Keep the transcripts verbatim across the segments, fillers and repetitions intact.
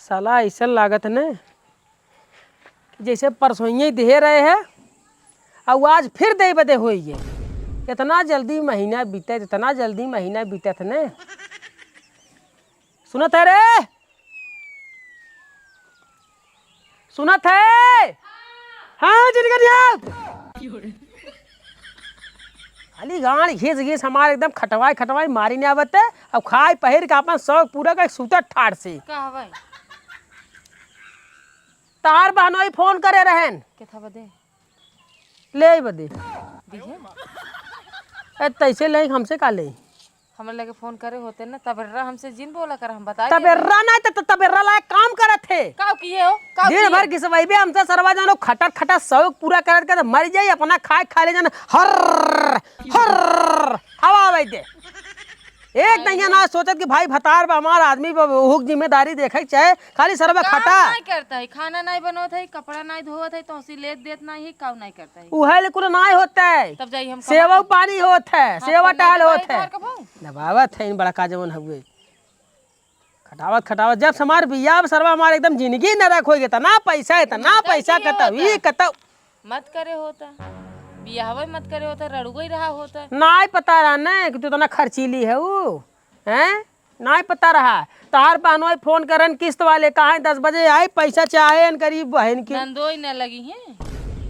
साला अइसन लागत न कि जइसे परसोइये दिहे रहे है अउ आज फिर देइ बदे होइये। इतना जल्दी महीना बीतत, इतना जल्दी महीना बीतत न। सुनत है रे? सुनत है? हाँ, जिनकर जाओ। खाली गांड घिस घिस हमार एकदम खटवाई खटवाई मारी ने आवत है। अब खाए पहिर के आपन शौक पूरा कर सूतत ठाड़ से। का हवे? तार बहनोई फोन करे रहन। केथा बदे? लेइ बदे। दिहे? ए, तैसे लेइ, हमसे का लेइ? हमरे लगे फोन करे होते न, तबेर्रा हमसे जिन बोला कर, हम बताए देते। तबेर्रा नाहीं त, त, तबेर्रा लायक काम करत है। काउ किहे हो? काउ दिन किहे? भर घिसवइबे हमसे सरवा जानो, खटर खटर शौक पूरा करत के त मर जाई, अपना खाए खा ले जाना, हर, हर, हवा आवे दे। एक काहे दहिया रे? ना सोचत कि भाई भतार बा, हमार आदमी बा, ओहुक जिम्मेदारी देखे के चाहे, खाली सरवा काम खटा। नाहीं करत है, खाना नाहीं बनवत है, कपड़ा नाहीं धोवत है, तोहसी लेत देत नाहीं है, काउ नाहीं करत है। उहे ले कुल नाहीं होत है। तब जाई हम सेवा कमाई। पानी होत है, हाँ, सेवा टहल होत है। दबावत है इन बड़का जवन हउए। खटावत खटावत जब से हमार बियाह सरवा हमार एकदम जिंदगी नरक होइ गई। इतना पैसा, इतना पैसा कतौ, ई कतौ। मत करे होता, बियाहवे मत करे होता, रड़ुगई रहा होता। नाहीं पता रहा न कि तू इतना खर्चीली है ऊ, हैं? नाहीं पता रहा। तोहार बहनोई फोन करन किस्त वाले, कहाँ दस बजे आई, पैसा चाहे न करी बहन के। नंदोई न लगी हैं,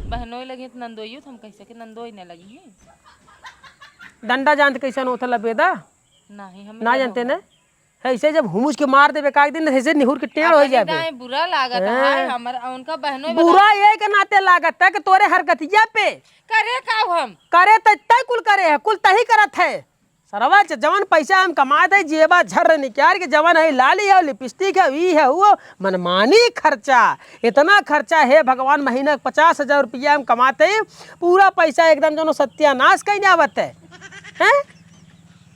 बहनोई लगी हैं त नंदोइयो त हम कह सके, नंदोई न लगी हैं। डंडा जानत कइसन होत लबेदा? नाहीं, हमें ना ना जानते होगा। न? ऐसे जब हुमुच के मार देबे का एक दिन, ऐसे निहुर के टेढ़ होइ अपनी जाबे। दाएं बुरा लागत हैं। है, हमर, उनका बहनोई बुरा बता- ये के नाते लागत है कि तोरे हरकतिया पे। करे का हम? करे त तय कुल करे है, कुल तही करत है। सरवा ज-, जवन पैसा हम कमात है, जेबा झर्र निकाल के जवन है, लाली है, लिपस्टिक है, ई है, वो मनमानी खर्चा, इतना खर्चा, हे भगवान, महीना के पचास हजार रुपया हम कमात है, पूरा पैसा एकदम जनो सत्यानाश कइने आवत है। हैं?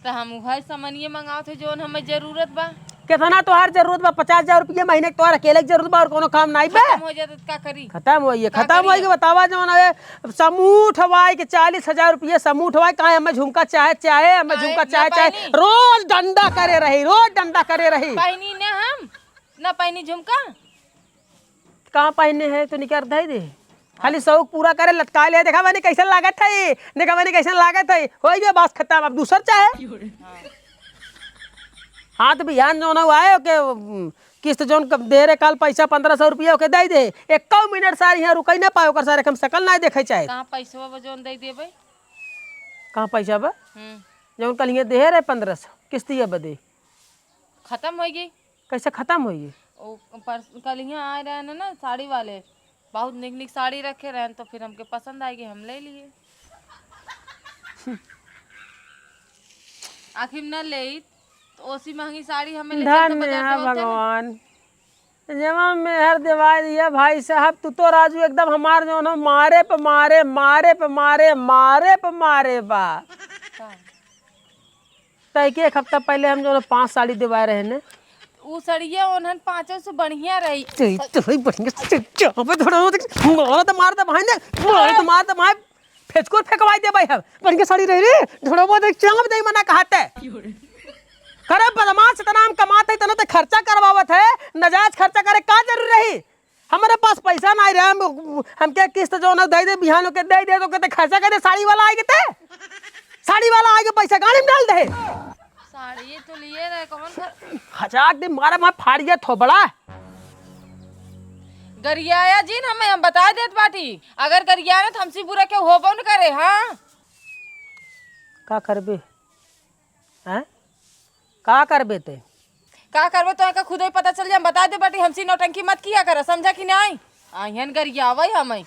त हम उहे सामानिये मंगावत है जौन हमें जरूरत बा। केतना तोहार जरूरत बा? पचास हजार रुपया महीने के तोहार अकेले के जरूरत बा, और कोनो काम नाहीं बा? खतम होइ जात त का करी? खतम होइए, का खतम करी? होइए, बतावा जौन है, समूह उठवाए के चालीस हजार रुपया समूह उठवाए, काहे हमें झुमका चाहे, चाहे हमें काहे झुमका ना चाहे, चाहे। पहिनी? रोज डंडा करे रही, रोज डंडा करे रही। पहिनी ना हम, ना पहिनी झुमका। कहाँ पहिने है तो निकर धइ दे। खाली शौक पूरा करे, लटकाए ले, देखा बहिनी कइसन लागत है, देखा बहिनी कइसन लागत है। होइ गया, बस खतम, अब दूसर चाहे। हाँ। हाँ, त बिहान जौन हउ आए, ओके, उम, किस्त जौन क-, दे रहे काल पैसा पन्द्रह सौ रुपया, ओके दइ दे। एक्कौ मिनट सार इहाँ रुकइ न पाए, ओकर सार हम सकल नाहीं देखइ चाहे। कहाँ पैसवा बा जौन दइ देबइ? कहाँ पैसा बा? हम्म। जौन कल इहाँ देहे रहे पन्द्रह सौ, किस्तिया बदे। खतम होइ गइ। कइसे खतम होइ गइ? ओ, पर-, कल इहाँ आए रहे न, न, साड़ी वाले, बहुत निक निक साड़ी रखे रहन, तो फिर हमके पसंद आइ गइ, हम लइ लिए। आखिर न लेइत, तो ओसी महँगी साड़ी हमें ले चलते धन्य बाजार है में होते ना। भगवान। जमा मेहर देवाई दिया भाई साहब, तू तो राजू एकदम हमार जौन हो मारे पे मारे, मारे पे मारे, मारे पे मारे बा। का? तय के एक हफ्ता पहिले हम जौन पाँच साड़ी देवाए रहे ने। उ सड़िया ओन्हन पाँचों से बढ़िया रही। तय तो है बढ़िया से चाप धड़ो देख, मार तो मार दे भाई ने, मार तो मार दे भाई, फेचकुर फेंकवाई दे भाई हम। बढ़िया साड़ी रही रे, धड़ो देख, चाप दे मना कहते। करे बदमाश, इतना हम कमात है, इतना तो खर्चा करवावत है, नजायज खर्चा करे का जरूरी रही? हमरे पास पैसा नाहीं रहे, हम, हमके किस्त जौन है दइ दे, बिहान ओके दइ दे, तो कहते खर्चा कर दे, साड़ी वाला आइ गए ते, साड़ी वाला आइ गए, पैसा गाड़ी में डाल दे। साड़ी तो लिए रहे, कौन खर- हजाक दे मारा, मैं फाड़ गया थोबड़ा। गरियाया जिन, हमें हम बताइ देत बाटी, अगर गरियाया न, तो हमसे बुरा केहू होबो न करे, हाँ? का करबे? हैं? का करबे ते? का करबे, तोहका खुदे पता चल जाए, हम बताइ दे बाटी, हमसे नौटंकी मत किया कर, समझा कि नाहीं? आइहन गरियावइ हमइ।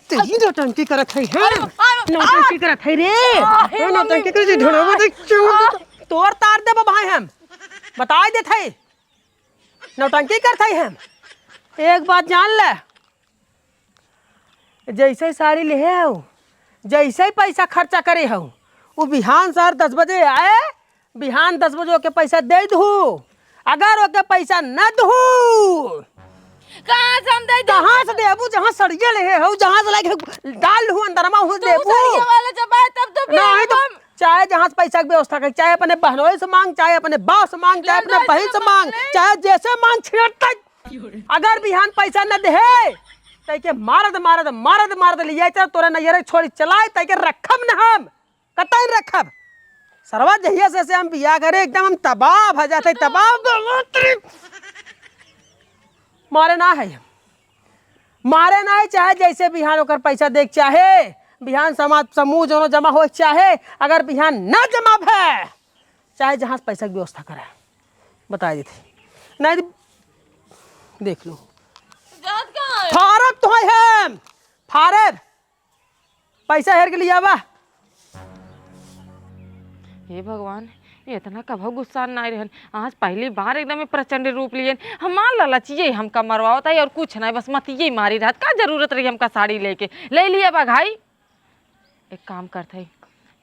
तेरी नौटंकी करत है, हैं? अरे, अरे, नौटंकी करत है रे। आ, हे नौटंकी मम्मी। करत है, ढोलवा देख, चुप। आ। तोर तार देबो भाई हम। बताइ देत है। नौटंकी करत है हम। एक बात जान ले। जइसे ही साड़ी लेहे हउ, जइसे ही पैसा खर्चा करे हउ, उ बिहान सार दस बजे आए, बिहान दस बजे ओके पैसा दइ दहू। अगर ओके पैसा न दहू, कहाँ से हम दइ दहू? कहाँ से देबू? जहाँ सड़िया लेहे हउ, जहाँ से लाइके डाल दहू, अंदरमा हूँ तो देबू। सड़िया वाला जब आए, तब तो नाहीं तो हम चाहे जहाँ से पैसा के व्यवस्था कर, चाहे अपने बहनोई से माँग, चाहे अपने बाप से माँग, चाहे अपने बहिन से माँग, चाहे जइसे माँग, छेड़ तक अगर बिहान पैसा न देहे, तैके मारद, मारद, मारद, मारद लियाई, तोरे नैहरे छोड़ी चलाई, तैके रखब न हम, कतई रखब। सरवा जहिया से, से हम बियाह करे, एकदम हम तबाह भ जाते, तबाह। मारे ना है, मारे ना है, चाहे जैसे बिहान ओकर पैसा देख, चाहे बिहान समाज समूह जोनो जमा हो, चाहे अगर बिहान ना जमा भे, चाहे जहाँ से पैसा की व्यवस्था करे, बताई देते। नहीं तो देख लो। जात कहाँ है? फारब तो है हम, फारब। पैसा हेर के लियावा। हे भगवान, ये इतना कभो गुस्सा ना रहन। आज पहली बार एकदम प्रचंड रूप लियन। हमार लालचिये हमका मरवावत है और कुछ नहीं, बस मतिये मारी रहत। का जरूरत रही हमका साड़ी लेके? ले लिया बा भाई। एक काम करत है,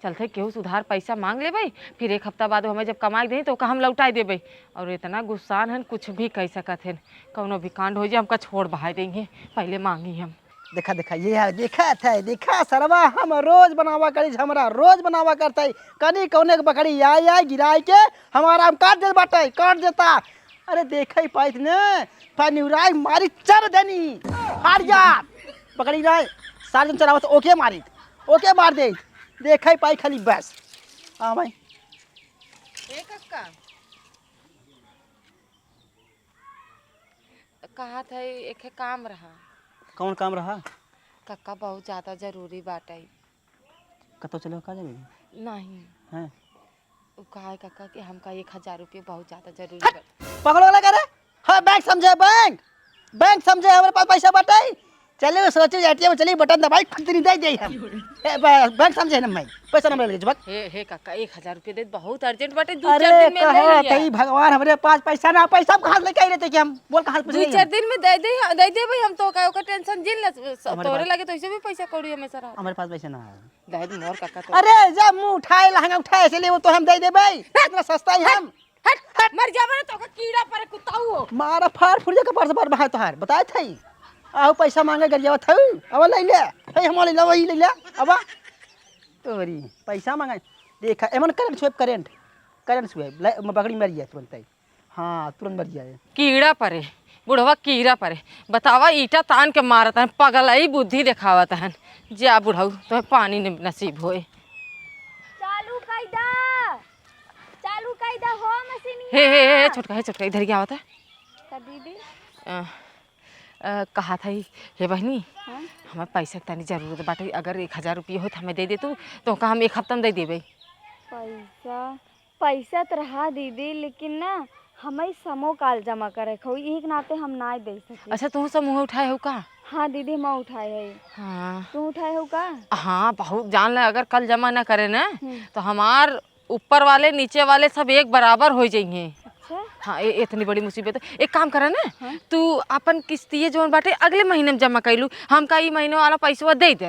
चलत है केहू से उधार पैसा मांग लेबै, फिर एक हफ्ता बाद हमें जब कमाई देही तो ओका हम लौटाई देबै। और इतना गुस्सान हन, कुछ भी कह सकत हन, कौनो भी कांड हो जाए, हमका छोड़ बहाय देंगे, पहले मांगी हम। देखा, देखा, ये है, देखा था, देखा सरवा, हम रोज बनावा करी झमरा, रोज बनावा करता है। कनी कौने के बकरी आय, आय, गिराय के हमारा हम काट देत बाटे, काट देता। अरे देखा ही पाइत ने, फनिउराय मारी चर देनी, हार जा। बकरी ना, सार जन चरावत, ओके मारी, ओके मार दे। देखा ही पाई खाली बस। हाँ भाई। ए कक्का, कहा था एक काम रहा। कौन काम रहा? कक्का, बहुत ज्यादा जरूरी बाटे। कतौ चले हो, का जाने? नहीं। हैं? उ कहा है कक्का कि हमका एक हजार रुपये बहुत ज्यादा जरूरी हट! बाटे। पागल वाला का रे? हाँ, बैंक समझे, बैंक। बैंक समझे, हमरे पास पैसा बाटे। चले, सोचो, एटीएम चली, बटन दबाई, फट दे, दे दे हम। ए, ब-, बैंक समझे ना मैं, पैसा ना मिल गया, बक। हे, हे काका, एक हजार रुपये दे, बहुत अर्जेंट बाटे, दू अरे, चार दिन में ले कहा लिया। तई भगवान, हमरे पास पैसा ना, पैसा हम कहाँ से लेके आई रहते कि हम, बोल कहाँ से पैसा दू लेके आई चार हम? दिन में दे दे, दे दे भाई, हम तो का, ओकर टेंशन जिन ले, स-, स-, हमरे तोरे पास लगे तो ऐसे भी पैसा कौड़ी हमेशा रहा। हमरे पास पैसा ना है। दे दे मोर काका तो। अरे, जब मुँह उठाए, लहंगा उठाए, ऐसे ले वो तो हम दे दे भाई, इतना सस्ता ही हम। हट, हट, मर जाबे रे, तोका कीड़ा परे, कुत्ता हो। मारा फाड़ फुड़िया के परस बार बहाय तोहार, बताए थई। आहू पैसा मांगे गरियावत हऊ, अब ले ले। हे हम ले ले, वही ले ले, अब। तोरी, पैसा मांगे। देखा, एमन करंट छुए, करंट। करंट छुए, ले, म-, बकरी मर जाए तुरंत ही। हाँ, तुरंत मर जाए। कीड़ा परे, बुढ़वा कीड़ा परे। बतावा, ईंटा तान के मारत हन, पगलई बुद्धि देखावत हन। जा बुढ़ऊ, तोहे पानी न-, नसीब होए। चालू कई दा। चालू कई दा हो मशीनिया। हे, हे, हे, छोटका, हे छोटका, इधर क्या आवत है? का दीदी? अ, अ, कहा था ही, हे बहनी, हाँ? हमें पैसा के तनी जरूरत बाटे, अगर एक हजार रुपये होत हमें दे दे तू, तो का हम एक हफ्ता में दे देबे। पैसा, पैसा तो रहा दीदी, लेकिन ना, हमें समो काल जमा करे खो, यही के नाते हम ना दे सके। अच्छा, तू समूह उठाए हो का? हाँ दीदी, हम उठाए है। हाँ। तू उठाए हो का? हाँ, बहुत जान ले, अगर कल जमा ना करे ना, हम्म। तो हमार ऊपर वाले, नीचे वाले सब एक बराबर हो जाइए। अच्छा? हाँ, ए-, इतनी बड़ी मुसीबत है। एक काम करा ना, हाँ? तू अपन किस्तिये जौन बाटे अगले महीने में जमा कर लू, हमका ई महीने वाला पैसवा दे दे।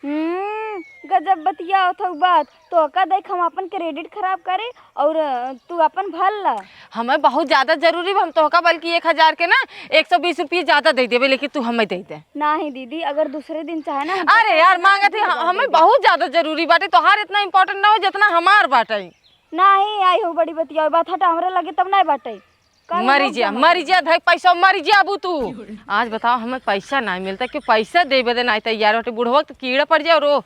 हम्म, गजब बतियावत हऊ बात। तोहका देख हम अपन credit खराब करे और, अ, तू अपन भर ला। हमें बहुत ज्यादा जरूरी बा, हम तोहका बल्कि एक हजार के ना एक सौ बीस रुपये ज्यादा दे देबे, लेकिन तू हमें दे दे। नहीं दीदी, अगर दूसरे दिन चाहे ना हम अरे यार, मांगत ही, हम, हमें बहुत ज्यादा जरूरी बाटे, तोहार इतना important ना हो जितना हमार बाटे। नहीं आई हो बड़ी बतिया बात, हटा, हमरे लगे तब नहीं बाटे। का मरी हो जा, मरी जा, धई पैसा मरी जा अबू तू। आज बताओ, हमें पैसा नहीं मिलता, कि पैसा देबे दे नहीं तैयार बाटे, बुढ़वा तो कीड़ा पड़ जाओ रो।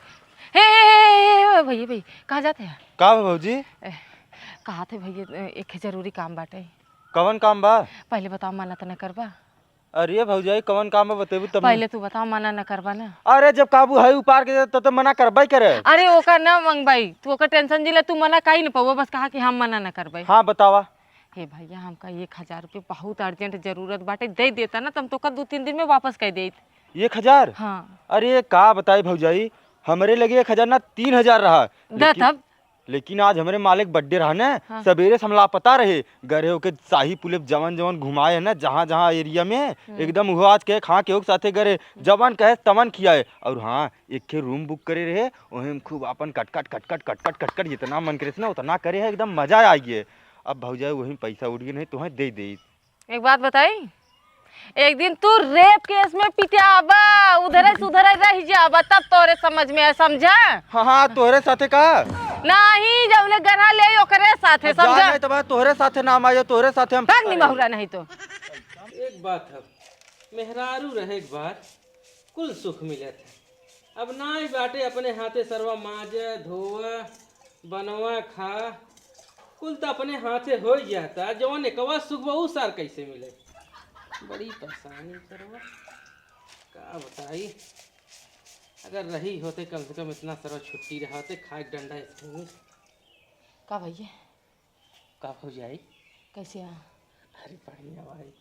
हे, हे, हे, हे, हे, भैया, भैया, कहाँ जाते हैं? का बा भौजी? ए, कहा थे भैया, ए, एक जरूरी काम बाटे। कवन काम बा? पहले बताओ, मना तो न करबा? अरे भौजाई, कवन काम बा, बतेबू तब न। पहले तू बताओ, मना न करबा ना? अरे, जब काबू है उपार के, तो, तो मना करबा ही करे। अरे, ओका ना मंगबाई, तू ओकर tension जिन ले, तू मना काई न पउबा, बस कहा कि हम मना न करबे। हाँ, बतावा। हे भैया, हमका एक हजार रुपये बहुत urgent जरूरत बाटे, दे देता ना, त हम तोका दू तीन दिन में वापस कर देत। एक हजार? हाँ। अरे, का बताई भौजाई, हमरे लगे एक हजार ना, तीन हजार रहा। द लेकिन तब। लेकिन आज हमरे मालिक birthday रहा ना, हाँ। सबेरे से हम लापता रहे। गरे ओके शाही पुलिस जवन जवन घुमाए है ना, जहाँ जहाँ area में, हम्म। एकदम उहो आज कहे, हाँ, केहू के साथे गरे, जवन कहे तवन खियाए। और हाँ, एक ठे room book करे रहे, ओहे में खूब आपन कटकट, कटकट, कटकट, कटकट, जितना मन करे ना, उतना करे है, एकदम मजा आ गए। अब भौजाई वही पैसा उड़ गए नहीं, तोहे दे दे। एक बात बताई, एक दिन तू rape case में पिटाबा, उधरे सुधरे रह जाबा, तब तोरे समझ में आए, समझा? हाँ, हाँ, तोहरे साथे का? नहीं, जौने गरहा ले आई, ओकरे साथे, जा समझा? नहीं तो बा, तोहरे साथे नाम आयो, तोहरे साथे हम भाग निमहुरा नहीं तो। एक बात है, मेहरारू रहे एक बार, कुल सुख मिलत है। अब नाई बाटे, अपने हाथे सरवा माजे, धोवा, बनवा, खा, कुल त अपने हाथे होइ जाता। जवन एकवा सुख बा, उ सार कैसे मिले? बड़ी परेशानी सरवा, का बताई। अगर रही होते, कम से कम इतना सरवा छुट्टी रहा होते, खाए के डंडा इसके। का भैया? का भौजाई? कैसे आ? अरे बढ़िया भाई।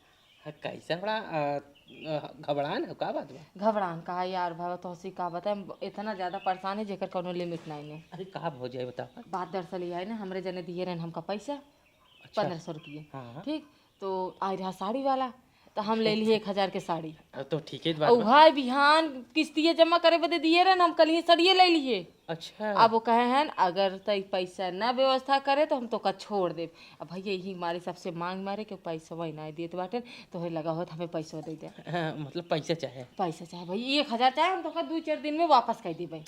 हाँ, कैसे बड़ा, अ, अ, घबरान है, का बात बा? घबरान का है यार, भाई तोहसे का बताएं, इतना ज्यादा परेशान है जेकर कौनो लिमिट नहीं है। अरे का भौजाई बताओ? बात दरअसल ये है ना, हमरे जने दिए रहन हमका पैसा, अच्छा। पन्द्रह सौ रुपये। हाँ, हाँ। ठीक, तो आई रहा साड़ी वाला, तो हम ले लिए एक हजार के साड़ी। अब तो ठीक है बात और बा। भाई बिहान किस्तिये जमा करे बदे दिए रहन, हम कल ही सड़िए ले लिए। अच्छा। अब वो कहे हैं, "अगर तई पैसा ना व्यवस्था करे तो हम तोका छोड़ देब।" अब भैया यही मारे सबसे मांग मारे के पैसा वही ना देत बाटे, तोहे लगा होत हमें पैसा दे दे। हाँ, मतलब पैसा चाहे? पैसा चाहे भैया, एक हजार चाहे, हम तोका दो चार दिन में वापस कर देबे।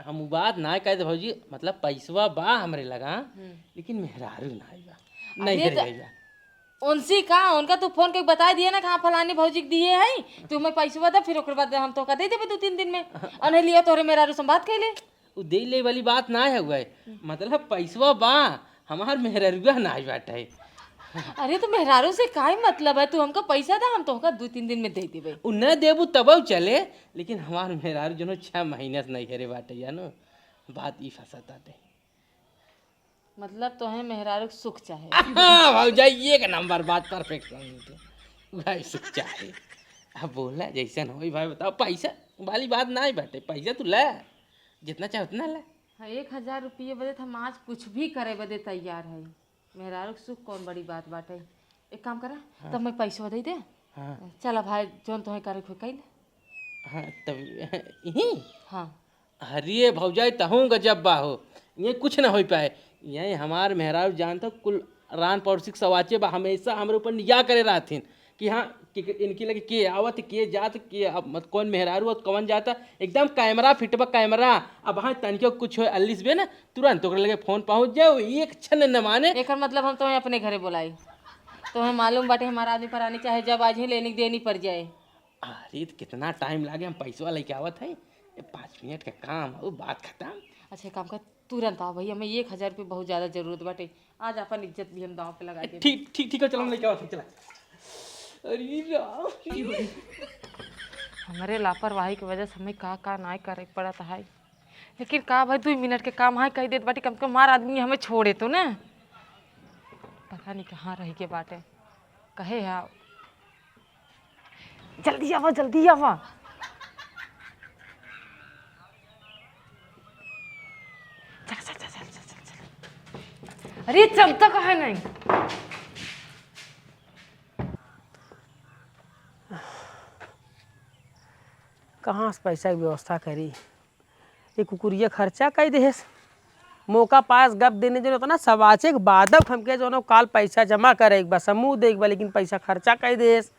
हम उ बात ना कहे दे भौजी, मतलब पैसवा बा हमरे लगा, हम्म। लेकिन मेहरारू ना आई बा, अरे नहीं तो आई बा। उनसे का, उनका तू फोन करके बताइ दिए ना कि हाँ, फलानी भौजी के दिए है, तू हमें पैसवा दे, फिर ओकर बाद हम तोका दे देबे दो तीन दिन में। और नहीं लिया तोहरे मेहरारू से बात कर ले। उ दे ले वाली बात ना है हुआ है। हम्म। मतलब पैसवा बा, हमार मेहरारुआ ना आई बाटे। अरे तो मेहरारू से काहे मतलब है, तू हमका पैसा दे, हम तोहका दो तीन दिन में दे देबे। उ न देबू तबउ चले, लेकिन हमार मेहरारू जनो छह महीने से नहीं घरे बाटे, जानो, बात ई फंसत बाटे। मतलब तोहे मेहरारू के सुख चाहे। हाँ, भौजाई, एक नंबर बात, perfect समझी तू। भाई, सुख चाहे। अब बोला, जैसन होई भाई, बताओ, पैसा वाली बात ना ही बाटे, पैसा तू ले, जितना चाहे उतना ले। हाँ, एक हजार रुपये बदे तो हम आज कुछ भी करे बदे तैयार है। मेहरारू के सुख कौन बड़ी बात बाटे। एक काम करा, हाँ। तब मैं पैसवा दे दे। हाँ। चला भाई, जौन तोहे करे के होई, कइल। हाँ, तब यही? हाँ। अरे भौजाई, तहूँ गजब बा हो, ये कुछ ना हो पाए। ये हमार मेहरारू जानत हो, कुल रान पड़ोसी के सवाचे बा, हमेशा हमरे ऊपर निगाह करे रहथिन कि हाँ, कि, कि इनकी लगे के आवत, के जात, के अब मत कौन मेहरारू आवत, कौन जाता, एकदम कैमरा फिट बा, कैमरा। अब हाँ, तनिको कुछ हो अल्लिस बे ना, तुरंत ओकरे लगे फोन पहुँच जाए, एक क्षण न माने। एकर मतलब हम तोहे अपने घरे बोलाई, तोहे मालूम बाटे हमारा आदमी परानी चाहे जब आज ही लेनी देनी पड़ जाए। अरे, तो कितना टाइम लागे, हम पैसवा लेके आवत है, ये पाँच मिनट का काम है, वो बात खत्म। अच्छा, एक काम कर, तुरंत आओ भैया, मैं एक हजार रुपये बहुत ज्यादा जरूरत बाटे, आज अपन इज्जत भी हम दांव पे लगा दे। ठीक, ठीक, ठीक है, चलो, हम लेके आवत है, चला। अरे राम। हमरे लापरवाही की वजह से हमें का का नाय करे के पड़त है, लेकिन का भाई, दो मिनट के काम है, कह देत बाटे, कम से कम हमार आदमी हमें छोड़े तो ना। पता नहीं कहाँ रह के बाटे, कहे है। जल्दी आवा, जल्दी आवा। चल, चल, चल। अरे, चलता काहे नहीं? कहाँ से पैसा के व्यवस्था करी? ये कुकुरिया खर्चा कई देहेस। मौका पास गप देने जो उतना सवाचे के बाद अब हमके जो काल पैसा जमा करे एक बार समूह दे एक बार, लेकिन पैसा खर्चा कई देहेस।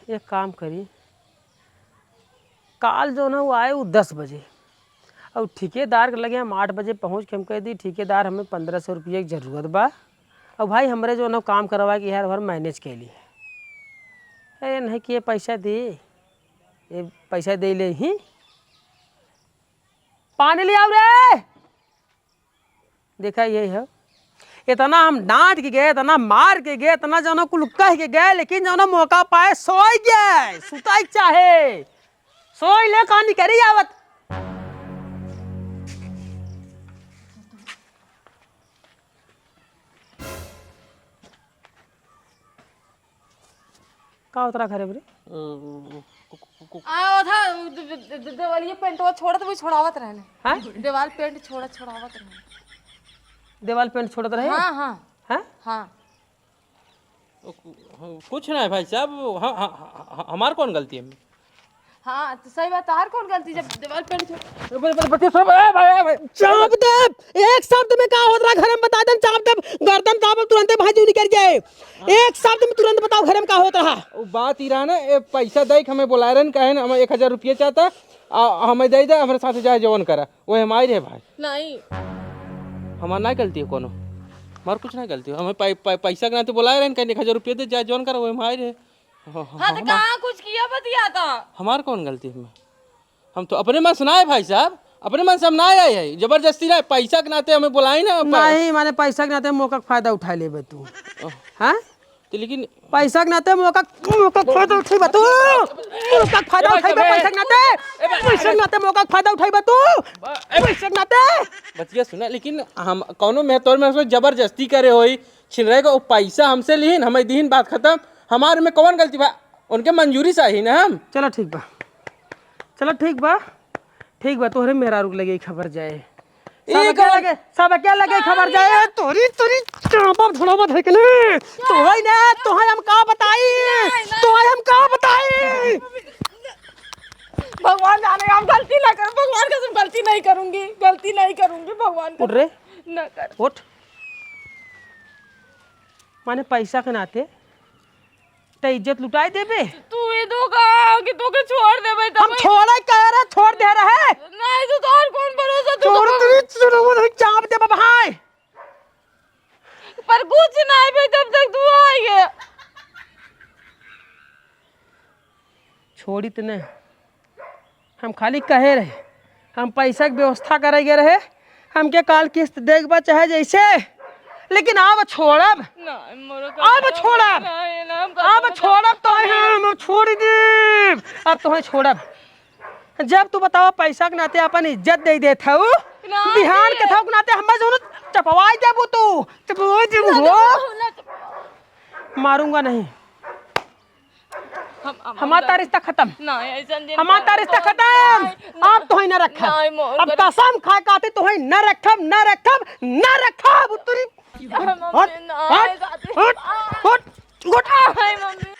एक काम करी, काल जो ना वो आए वो दस बजे, और ठेकेदार के लगे हम आठ बजे पहुँच के हम कह दी, "ठेकेदार, हमें पन्द्रह सौ रुपये की जरूरत बा, और भाई हमरे जो ना काम करवा के यार भर मैनेज कर ली है।" अरे नहीं कि ये पैसा दे, ये पैसा दे ले ही। पानी ले आओ रे। देखा यही है, इतना हम डांट के गए, इतना मार के गए, इतना जनो कुल कह के गए, लेकिन जनो मौका पाए सोई गए, सुताई चाहे सोई ले कहानी करी आवत। का होत रहा घरे बरे? अ, कु-, कु-, कु-, आ, ओधा, द-, द-, द-, देवालिये पेंटवा छोड़त भी छोड़ावत रहने। हाँ? देवाल पेंट छोड़त छोड़ावत रहने। देवाल पेंट छोड़त रहे? हाँ, हाँ। हाँ? हाँ। कु-, कुछ ना है भाई साहब, ह-, ह-, ह-, ह-, हमार कौन गलती है? हाँ, तो सही बात, तोहार कौन गलती जब देवाल पेंट छोड़- बड़े, बड़े, बड़े, सब, ए भाई, ए भाई। चाप देब, एक शब्द में का होत रहा घर में बता देन, चाप देब, गर्दन चाप तुरंते भाई जी निकल जाए। एक शब्द में तुरंत बताओ घर में का होत रहा। वो बात ही रहा ना, ए, पैसा दे के हमें बुलाए रहन, कहे ना, हमें एक हजार रुपये चाहता, आ, हमें दे दे, हमारे साथ जाए जवन करा, वो हमारी रहे भाई। नहीं। हमार ना गलती है कोनो। हमार कुछ ना गलती हो, हमें पै-, पै-, पैसा के नाते बोलाए रहे, कहीं एक हजार रुपये दे, जा जौन करो, वही हम आए रहे। हाँ, हाँ, तो हमार, कहाँ कुछ किया बतिया था? हमार कौन गलती है? हम तो अपने मन से ना आए भाई साहब, अपने मन से हम ना आए हैं, जबरदस्ती ना, पैसा के नाते हमें बोलाई ना। प- नहीं, माने पैसा के नाते मौका के फायदा उठा लेबे तू। अह। हाँ? तो लेकिन पैसा के नाते मौका, मौका के फायदा उठेबे तू। मौका के फायदा ए भाई उठेबे साहब, पैसा के नाते। ए भाई, पैसा के नाते मौका के फायदा उठेबे तू। ए भाई, पैसा के नाते। बतिया सुना, लेकिन हम कौनो में तौर में उसमें जबरदस्ती करे होई, छिनराई का, वो पैसा हमसे लिहिन, हमें दिहिन, बात खत्म। हमारे में कौन गलती बा? उनके मंजूरी से ही ना हम। चलो ठीक बा, चलो ठीक बा, ठीक बा, तोहरे मेहरारू के लगे खबर जाए। सब एक क्या और लगे, सब क्या लगे खबर जाए? तोरी, तोरी, चापा छोड़ावत है कि नहीं? तोहई ना, तोहई हम का बताई? नहीं, नहीं। तोहई हम का बताई? भगवान जाने, हम गलती ना करूँ, भगवान कसम गलती नहीं करूँगी, गलती नहीं करूँगी, भगवान उठ रे। कसम ना कर। उठ। माने पैसा के नाते ते इज्जत लुटाई देबे? तू ये दो कहा कि तू के छोड़ देबे तब हम छोड़े कह रहे, छोड़ दे रहे। नहीं तो तोर कौन भरोसा, तू छोड़ तो तेरी चुनवा नहीं चाप देबे भाई। पर कुछ नहीं भाई, जब तक तू आएगे। छोड़ी त नहीं, हम खाली कहे रहे, हम पैसा के व्यवस्था करे गए रहे, हमके काल किस्त देख बा चाहे जैसे, लेकिन अब छोड़ब, नहीं, मोरो अब छोड़ब, नहीं, ना, हम अब कसम छोड़ब तो हम छोड़ देब, अब तोहे छोड़ब। जब तू बतावा पैसा के नाते अपन इज्जत दे देत हऊ, नहीं। बिहान के थाऊ के नाते हमें जरूर चपवाई देबू तू, चपवाई देबू ना, हो। ना, ना, ना। मारूंगा नहीं। हम, हम, हमार हम तार रिश्ता खत्म। नहीं, ऐसन दिन हमार तार रिश्ता खत्म। नहीं, अब तोहई ना रखब। नहीं, मोर अब कर- कसम खाए काते तोहई ना रखब, ना रखब, ना रखब। उतरी हम, हम हट, नहीं, हट, नहीं, हट, हट, हट। नहीं, मम्मी।